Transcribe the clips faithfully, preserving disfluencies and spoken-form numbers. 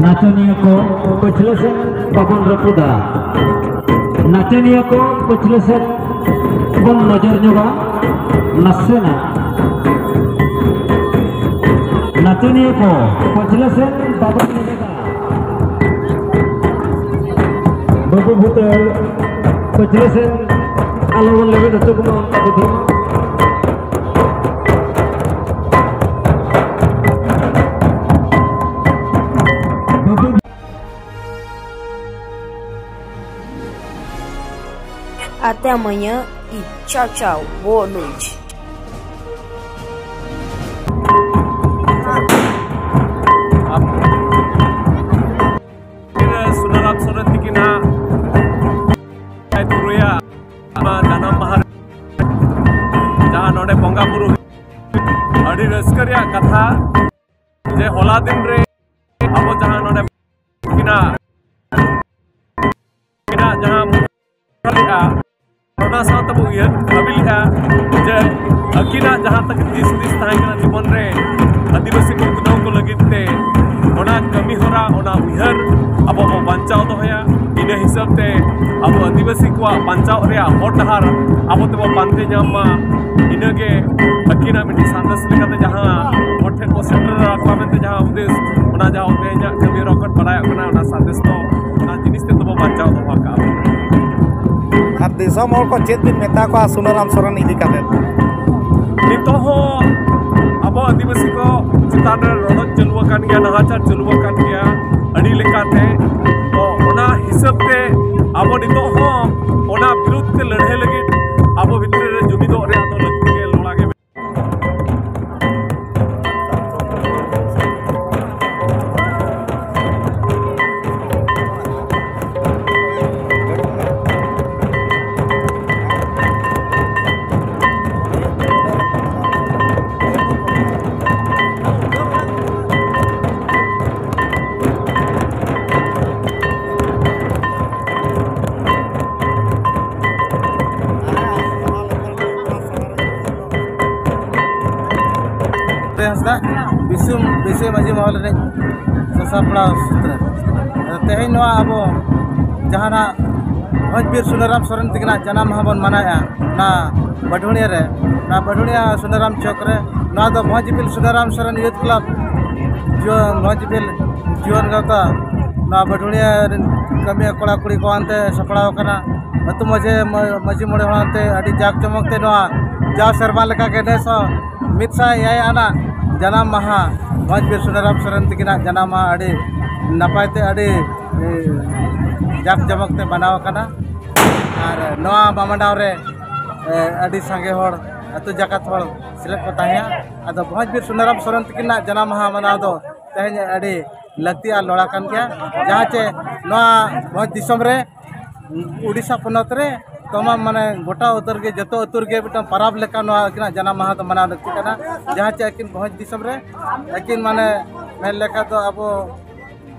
ᱱᱟᱪᱚᱱᱤᱭᱟᱹ ᱠᱚ ᱯᱟᱹᱪᱷᱞᱟᱹ ᱥᱮᱫ ᱵᱟᱵᱚᱱ ᱨᱟᱹᱯᱩᱫᱟ᱾ ᱱᱟᱪᱚᱱᱤᱭᱟᱹ ᱠᱚ ᱯᱟᱹᱪᱷᱞᱟᱹ ᱥᱮᱫ ᱵᱚᱱ ᱱᱚᱡᱚᱨ ᱧᱚᱜᱟ ᱱᱟᱥᱮᱱᱟᱜ᱾ ᱱᱟᱪᱚᱱᱤᱭᱟᱹ ᱠᱚ ᱯᱟᱹᱪᱷᱞᱟᱹ ᱥᱮᱫ ᱵᱟᱵᱚᱱ ᱞᱮᱵᱮᱫᱟ᱾ ᱵᱟᱹᱵᱩ ᱵᱷᱩᱴᱟᱹᱞ ᱯᱟᱹᱪᱷᱞᱟᱹ ᱥᱮᱫ ᱟᱞᱚ ᱵᱚᱱ ᱞᱮᱵᱮᱫ ᱦᱚᱪᱚ ᱠᱚᱢᱟ ᱚᱱᱠᱟ ᱵᱩᱫᱷᱤ ᱢᱟ᱾ ᱵᱟᱹᱵᱩ Até amanhã e tchau, tchau. Boa noite. Sunaram Soren ᱛᱤᱠᱤᱱᱟᱜ ᱛᱩᱨᱩᱭᱟ ᱡᱟᱱᱟᱢ ᱢᱟᱦᱟ ᱨᱮ ᱡᱟᱦᱟᱸ ᱱᱚᱰᱮ ᱵᱚᱸᱜᱟ ᱵᱩᱨᱩ ᱦᱩᱭᱩᱜ, ᱟᱹᱰᱤ ᱨᱟᱹᱥᱠᱟᱹ ᱨᱮᱭᱟᱜ ᱠᱟᱛᱷᱟ ᱡᱮ ᱦᱚᱞᱟ ᱫᱤᱱ ᱨᱮ ᱟᱵᱚ ᱡᱟᱦᱟᱸ ᱱᱚᱰᱮ ᱛᱤᱠᱤᱱᱟᱜ ᱛᱤᱠᱤᱱᱟᱜ ᱡᱟᱦᱟᱸ ᱞᱮᱫᱼᱟ, ᱚᱱᱟ ᱥᱟᱶᱛᱮ ᱵᱚ ᱩᱭᱦᱟᱹᱨ ᱵᱷᱟᱵᱤ ᱞᱮᱫᱼᱟ ᱡᱮ ᱟᱹᱠᱤᱱᱟᱜ ᱡᱟᱦᱟᱸ ᱛᱟᱹᱠᱤᱱ ᱫᱤᱥ ᱦᱩᱫᱤᱥ ᱛᱟᱦᱮᱸ ᱠᱟᱱᱟ ᱡᱤᱵᱚᱱ ᱨᱮ ᱟᱹᱫᱤᱵᱟᱹᱥᱤ ᱠᱚ ᱩᱛᱱᱟᱹᱣ ᱠᱚ ᱞᱟᱹᱜᱤᱫ ᱛᱮ, ᱚᱱᱟ ᱠᱟᱹᱢᱤ ᱦᱚᱨᱟ, ᱚᱱᱟ ᱩᱭᱦᱟᱹᱨ ᱟᱵᱚ ᱵᱚ ᱵᱟᱧᱪᱟᱣ ᱫᱚᱦᱚᱭᱟ᱾ ᱤᱱᱟᱹ ᱦᱤᱥᱟᱹᱵ ᱛᱮ ᱟᱵᱚ ᱟᱹᱫᱤᱵᱟᱹᱥᱤ ᱠᱚᱣᱟᱜ ᱵᱟᱧᱪᱟᱣ ᱨᱮᱭᱟᱜ ᱦᱚᱨ ᱰᱟᱦᱟᱨ ᱟᱵᱚ ᱛᱮᱵᱚ ᱯᱟᱱᱛᱮ ᱧᱟᱢ ᱢᱟ᱾ ᱤᱱᱟᱹᱜᱮ ᱟᱹᱠᱤᱱᱟᱜ ᱢᱤᱫᱴᱤᱡ ᱥᱟᱸᱫᱮᱥ ᱞᱮᱠᱟᱛᱮ ᱡᱟᱦᱟᱸ ᱦᱚᱲ ᱴᱷᱮᱱ ᱵᱚ ᱥᱮᱴᱮᱨ ᱟᱠᱚᱣᱟ ᱢᱮᱱᱛᱮ ᱡᱟᱦᱟᱸ ᱦᱩᱫᱤᱥ, ᱚᱱᱟ ᱡᱟᱦᱟᱸ ᱛᱮᱦᱮᱧᱟᱜ ᱠᱟᱹᱢᱤ ᱦᱚᱨᱟ ᱠᱷᱚᱱ ᱵᱟᱲᱟᱭᱚᱜ ᱠᱟᱱᱟ, ᱚᱱᱟ ᱥᱟᱸᱫᱮᱥ ᱫᱚ ᱚᱱᱟ ᱡᱤᱱᱤᱥ ᱛᱮᱫ ᱫᱚᱵᱚ ᱵᱟᱧᱪᱟᱣ ᱫᱚᱦᱚ ᱠᱟᱜᱼᱟ᱾ ᱟᱨ ᱫᱤᱥᱚᱢ ᱦᱚᱲ ᱠᱚ ᱪᱮᱫ ᱵᱤᱱ ᱢᱮᱛᱟ ᱠᱚᱣᱟ ᱥᱩᱱᱟᱨᱟᱢ ᱥᱚᱨᱮᱱ ᱤᱫᱤ ᱠᱟᱛᱮ? ᱱᱤᱛᱚᱜ ᱦᱚᱸ ᱟᱵᱚ ᱟᱹᱫᱤᱵᱟᱹᱥᱤ ᱠᱚ ᱪᱮᱛᱟᱱ ᱨᱮ ᱨᱚᱰᱚᱡ ᱪᱟᱹᱞᱩ ᱟᱠᱟᱱ ᱜᱮᱭᱟ, ᱱᱟᱦᱟᱪᱟᱨ ᱪᱟᱹᱞᱩ ᱟᱠᱟᱱ ᱜᱮᱭᱟ ᱟᱹᱰᱤ ᱞᱮᱠᱟᱛᱮ᱾ ᱛᱚ ᱚᱱᱟ ᱦᱤᱥᱟᱹᱵ ᱛᱮ ᱟᱵᱚ ᱱᱤᱛᱚᱜ ᱦᱚᱸ ᱚᱱᱟ ᱵᱤᱨᱩᱫᱷ ᱛᱮ ᱞᱟᱹᱲᱦᱟᱹᱭ ᱞᱟᱹᱜᱤᱫ ᱟᱵᱚ ᱵᱷᱤᱛᱨᱤ ᱨᱮ ᱡᱩᱢᱤᱫᱚᱜ ᱨᱮᱭᱟᱜ ᱫᱚ ᱞᱟᱹᱠᱛᱤ ᱜᱮ, ᱞᱚᱲᱟ ᱜᱮ ᱢᱮᱱᱟᱜᱼᱟ᱾ ᱦᱟᱸᱥᱫᱟ, ᱵᱤᱥᱩ, ᱵᱤᱥᱩ ᱢᱟᱹᱡᱷᱤ ᱢᱚᱦᱚᱞ ᱨᱤᱱᱤᱡ ᱥᱟᱥᱟᱯᱲᱟᱣ ᱥᱩᱛᱨᱮ᱾ ᱛᱮᱦᱮᱧ ᱱᱚᱣᱟ ᱟᱵᱚ ᱡᱟᱦᱟᱱᱟᱜ ᱵᱷᱚᱸᱡᱽ ᱵᱤᱨ ᱥᱩᱱᱟᱹᱨᱟᱢ ᱥᱚᱨᱮᱱ ᱛᱟᱹᱠᱤᱱᱟᱜ ᱡᱟᱱᱟᱢ ᱢᱟᱦᱟ ᱵᱚᱱ ᱢᱟᱱᱟᱣᱮᱫᱼᱟ, ᱚᱱᱟ ᱵᱟᱹᱰᱷᱩᱲᱤᱭᱟᱹ ᱨᱮ, ᱚᱱᱟ ᱵᱟᱹᱰᱷᱩᱲᱤᱭᱟᱹ ᱥᱩᱱᱟᱹᱨᱟᱢ ᱪᱚᱠ ᱨᱮ, ᱱᱚᱣᱟ ᱫᱚ ᱵᱷᱚᱸᱡᱽ ᱵᱤᱨ ᱥᱩᱱᱟᱹᱨᱟᱢ ᱥᱚᱨᱮᱱ ᱭᱩᱛᱷ ᱠᱞᱟᱵᱽ ᱡᱩᱣᱟᱹᱱ, ᱵᱷᱚᱸᱡᱽ ᱵᱤᱨ ᱡᱩᱣᱟᱹᱱ ᱜᱟᱶᱛᱟ, ᱱᱚᱣᱟ ᱵᱟᱹᱰᱷᱩᱲᱤᱭᱟᱹ ᱨᱮᱱ ᱠᱟᱹᱢᱤᱭᱟᱹ ᱠᱚᱲᱟ ᱠᱩᱲᱤ ᱠᱚ ᱟᱱᱛᱮ ᱥᱟᱯᱲᱟᱣ ᱟᱠᱟᱱᱟ᱾ ᱟᱹᱛᱩ ᱢᱟᱹᱡᱷᱤ, ᱢᱟᱹᱡᱷᱤ ᱢᱚᱬᱮ ᱦᱚᱲ ᱟᱱᱛᱮ ᱟᱹᱰᱤ ᱡᱟᱠ ᱡᱚᱢᱚᱠ ᱛᱮ ᱱᱚᱣᱟ ᱡᱟᱣ ᱥᱮᱨᱢᱟ ᱞᱮᱠᱟᱜᱮ ᱱᱮᱥ ᱦᱚᱸ ᱢᱤᱫ ᱥᱟᱭ ᱮᱭᱟᱭ ᱟᱱᱟᱜ ᱡᱟᱱᱟᱢ ᱢᱟᱦᱟ ᱵᱷᱚᱸᱡᱽ ᱵᱤᱨ ᱥᱩᱱᱟᱹᱨᱟᱢ ᱥᱚᱨᱮᱱ ᱛᱟᱹᱠᱤᱱᱟᱜ ᱡᱟᱱᱟᱢ ᱢᱟᱦᱟ ᱟᱹᱰᱤ ᱱᱟᱯᱟᱭ ᱛᱮ, ᱟᱹᱰᱤ, ᱮ, ᱡᱟᱠ ᱡᱚᱢᱚᱠ ᱛᱮ ᱢᱟᱱᱟᱣ ᱟᱠᱟᱱᱟ᱾ ᱟᱨ ᱱᱚᱣᱟ ᱢᱟᱰᱟᱣ ᱨᱮ, ᱮ, ᱟᱹᱰᱤ ᱥᱟᱸᱜᱮ ᱦᱚᱲ, ᱟᱹᱛᱩ ᱡᱟᱠᱟᱛ ᱦᱚᱲ ᱥᱮᱞᱮᱫ ᱠᱚ ᱛᱟᱦᱮᱸᱭᱟ᱾ ᱟᱫᱚ ᱵᱷᱚᱸᱡᱽ ᱵᱤᱨ ᱥᱩᱱᱟᱹᱨᱟᱢ ᱥᱚᱨᱮᱱ ᱛᱟᱹᱠᱤᱱᱟᱜ ᱡᱟᱱᱟᱢ ᱢᱟᱦᱟ ᱢᱟᱱᱟᱣ ᱫᱚ ᱛᱮᱦᱮᱧ ᱟᱹᱰᱤ ᱞᱟᱹᱠᱛᱤ ᱟᱨ ᱞᱚᱲᱟ ᱠᱟᱱ ᱜᱮᱭᱟ, ᱡᱟᱦᱟᱸ ᱪᱮ ᱱᱚᱣᱟ ᱵᱷᱚᱸᱡᱽ ᱫᱤᱥᱚᱢ ᱨᱮ, ᱩᱰᱤᱥᱟ ᱯᱚᱱᱚᱛ ᱨᱮ ᱛᱟᱢᱟᱢ, ᱢᱟᱱᱮ, ᱜᱚᱴᱟ ᱩᱛᱟᱹᱨ ᱜᱮ, ᱡᱚᱛᱚ ᱟᱹᱛᱩ ᱨᱮᱜᱮ ᱢᱤᱫᱴᱟᱝ ᱯᱟᱨᱟᱵᱽ ᱞᱮᱠᱟ ᱱᱚᱣᱟ ᱟᱹᱠᱤᱱᱟᱜ ᱡᱟᱱᱟᱢ ᱢᱟᱦᱟ ᱫᱚ ᱢᱟᱱᱟᱣ ᱞᱟᱹᱠᱛᱤ ᱠᱟᱱᱟ᱾ ᱡᱟᱦᱟᱸ ᱪᱮ ᱟᱹᱠᱤᱱ ᱵᱷᱚᱸᱡᱽ ᱫᱤᱥᱚᱢ ᱨᱮ ᱟᱹᱠᱤᱱ, ᱢᱟᱱᱮ, ᱢᱮᱱ ᱞᱮᱠᱷᱟᱱ ᱫᱚ ᱟᱵᱚ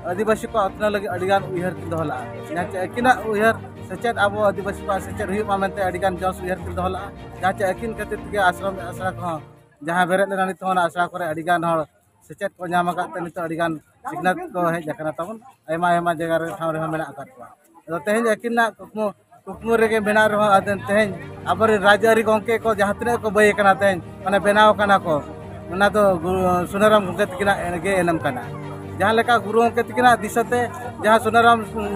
ᱟᱹᱫᱤᱵᱟᱹᱥᱤ ᱠᱚᱣᱟᱜ ᱩᱛᱱᱟᱹᱣ ᱞᱟᱹᱜᱤᱫ ᱟᱹᱰᱤᱜᱟᱱ ᱩᱭᱦᱟᱹᱨ ᱠᱤᱱ ᱫᱚᱦᱚ ᱞᱟᱜᱼᱟ᱾ ᱡᱟᱦᱟᱸ ᱪᱮ ᱟᱹᱠᱤᱱᱟᱜ ᱩᱭᱦᱟᱹᱨ ᱥᱮᱪᱮᱫ, ᱟᱵᱚ ᱟᱹᱫᱤᱵᱟᱹᱥᱤ ᱠᱚᱣᱟᱜ ᱥᱮᱪᱮᱫ ᱦᱩᱭᱩᱜ ᱢᱟ ᱢᱮᱱᱛᱮ ᱟᱹᱰᱤᱜᱟᱱ ᱡᱚᱥ ᱩᱭᱦᱟᱹᱨ ᱠᱤᱱ ᱫᱚᱦᱚ ᱞᱟᱜᱼᱟ᱾ ᱡᱟᱦᱟᱸ ᱪᱮ ᱟᱹᱠᱤᱱ ᱠᱷᱟᱹᱛᱤᱨ ᱛᱮᱜᱮ ᱟᱥᱨᱚᱢ ᱟᱥᱲᱟ ᱠᱚᱦᱚᱸ ᱡᱟᱦᱟᱸ ᱵᱮᱨᱮᱫ ᱞᱮᱱᱟ, ᱱᱤᱛᱚᱜ ᱚᱱᱟ ᱟᱥᱲᱟ ᱠᱚᱨᱮ ᱟᱹᱰᱤᱜᱟᱱ ᱦᱚᱲ ᱥᱮᱪᱮᱫ ᱠᱚ ᱧᱟᱢ ᱟᱠᱟᱫ ᱛᱮ ᱱᱤᱛᱚᱜ ᱟᱹᱰᱤᱜᱟᱱ ᱥᱤᱠᱷᱱᱟᱹᱛ ᱠᱚ ᱦᱮᱡ ᱟᱠᱟᱱᱟ ᱛᱟᱵᱚᱱ, ᱟᱭᱢᱟ ᱟᱭᱢᱟ ᱡᱟᱭᱜᱟ ᱨᱮ, ᱴᱷᱟᱶ ᱨᱮᱦᱚᱸ ᱢᱮᱱᱟᱜ ᱟᱠᱟᱫ ᱠᱚᱣᱟ᱾ ᱟᱫᱚ ᱛᱮᱦᱮᱧ ᱟᱹᱠᱤᱱᱟᱜ ᱠᱩᱠᱢᱩ, ᱠᱩᱠᱢᱩ ᱨᱮᱜᱮ ᱢᱮᱱᱟᱜ ᱨᱮᱦᱚᱸ, ᱟᱫᱚ ᱛᱮᱦᱮᱧ ᱟᱵᱚᱨᱮᱱ ᱨᱟᱡᱽᱟᱹᱨᱤ ᱜᱚᱢᱠᱮ ᱠᱚ ᱡᱟᱦᱟᱸ ᱛᱤᱱᱟᱹᱜ ᱠᱚ ᱵᱟᱹᱭ ᱟᱠᱟᱱᱟ, ᱛᱮᱦᱮᱧ ᱢᱟᱱᱮ ᱵᱮᱱᱟᱣ ᱟᱠᱟᱱᱟ ᱠᱚ, ᱚᱱᱟ ᱫᱚ ᱜᱩ-, ᱥᱩᱱᱟᱹᱨᱟᱢ ᱜᱚᱢᱠᱮ ᱛᱟᱹᱠᱤᱱᱟᱜ ᱜᱮ ᱮᱱᱮᱢ ᱠᱟᱱᱟ᱾ ᱡᱟᱦᱟᱸ ᱞᱮᱠᱟ ᱜᱩᱨᱩ ᱜᱚᱢᱠᱮ ᱛᱟᱹᱠᱤᱱᱟᱜ ᱫᱤᱥᱟᱹᱛᱮ, ᱡᱟᱦᱟᱸ ᱥᱩᱱᱟᱹᱨᱟᱢ, ᱩᱸ,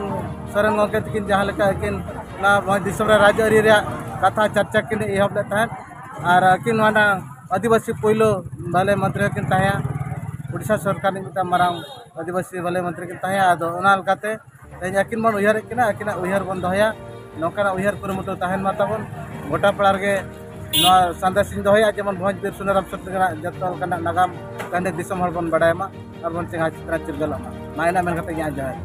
ᱥᱚᱨᱮᱱ ᱜᱚᱢᱠᱮ ᱛᱟᱹᱠᱤᱱ ᱡᱟᱦᱟᱸ ᱞᱮᱠᱟ ᱟᱹᱠᱤᱱ ᱱᱚᱣᱟ ᱵᱷᱚᱸᱡᱽ ᱫᱤᱥᱚᱢ ᱨᱮ ᱨᱟᱡᱽᱟᱹᱨᱤ ᱨᱮᱭᱟᱜ ᱠᱟᱛᱷᱟ ᱪᱟᱨᱪᱟ ᱠᱤᱱ ᱮᱦᱚᱵ ᱞᱮᱫ ᱛᱟᱦᱮᱸᱫ, ᱟᱨ ᱟᱹᱠᱤᱱ ᱱᱚᱣᱟ ᱟᱹᱫᱤᱵᱟᱹᱥᱤ ᱯᱳᱭᱞᱳ ᱵᱷᱟᱞᱮ ᱢᱚᱱᱛᱨᱤ ᱦᱚᱸᱠᱤᱱ ᱛᱟᱦᱮᱸᱭᱟ, ᱳᱰᱤᱥᱟ ᱥᱚᱨᱠᱟᱨ ᱨᱤᱱᱤᱡ ᱢᱤᱫᱴᱟᱝ ᱢᱟᱨᱟᱝ ᱟᱹᱫᱤᱵᱟᱹᱥᱤ ᱵᱷᱟᱞᱮ ᱢᱚᱱᱛᱨᱤ ᱠᱤᱱ ᱛᱟᱦᱮᱸᱭᱟ᱾ ᱟᱫᱚ ᱚᱱᱟ ᱞᱮᱠᱟᱛᱮ ᱛᱮᱦᱮᱧ ᱟᱹᱠᱤᱱ ᱵᱚᱱ ᱩᱭᱦᱟᱹᱨᱮᱫ ᱠᱤᱱᱟ, ᱟᱹᱠᱤᱱᱟᱜ ᱩᱭᱦᱟᱹᱨ ᱵᱚᱱ ᱫᱚᱦᱚᱭᱟ, ᱱᱚᱝᱠᱟᱱᱟᱜ ᱩᱭᱦᱟᱹᱨ ᱠᱩᱨᱩᱢᱩᱴᱩ ᱛᱟᱦᱮᱱ ᱢᱟ ᱛᱟᱵᱚᱱ᱾ ᱜᱚᱴᱟ ᱯᱟᱲᱟ ᱨᱮᱜᱮ ᱱᱚᱣᱟ ᱥᱟᱸᱫᱮᱥ ᱤᱧ ᱫᱚᱦᱚᱭᱟ, ᱡᱮᱢᱚᱱ ᱵᱷᱚᱸᱡᱽ ᱵᱤᱨ ᱥᱩᱱᱟᱹᱨᱟᱢ ᱥᱚᱨᱮᱱ ᱛᱟᱹᱠᱤᱱᱟᱜ ᱡᱚᱛᱚ ᱞᱮᱠᱟᱱᱟᱜ ᱱᱟᱜᱟᱢ ᱠᱟᱹᱦᱱᱤ ᱫᱤᱥᱚᱢ ᱦᱚᱲ ᱵᱚᱱ ᱵᱟᱲᱟᱭ ᱢᱟ ᱟᱨ ᱵᱚᱱ ᱪᱮᱸᱜᱷᱟ ᱪᱤᱛᱨᱟ ᱪᱤᱨᱜᱟᱹᱞᱚᱜ ᱢᱟ᱾ ᱢᱟ ᱤᱱᱟᱹ ᱢᱮᱱ ᱠᱟᱛᱮ ᱜᱮ ᱤᱧᱟᱹᱜ ᱡᱚᱦᱟᱨ᱾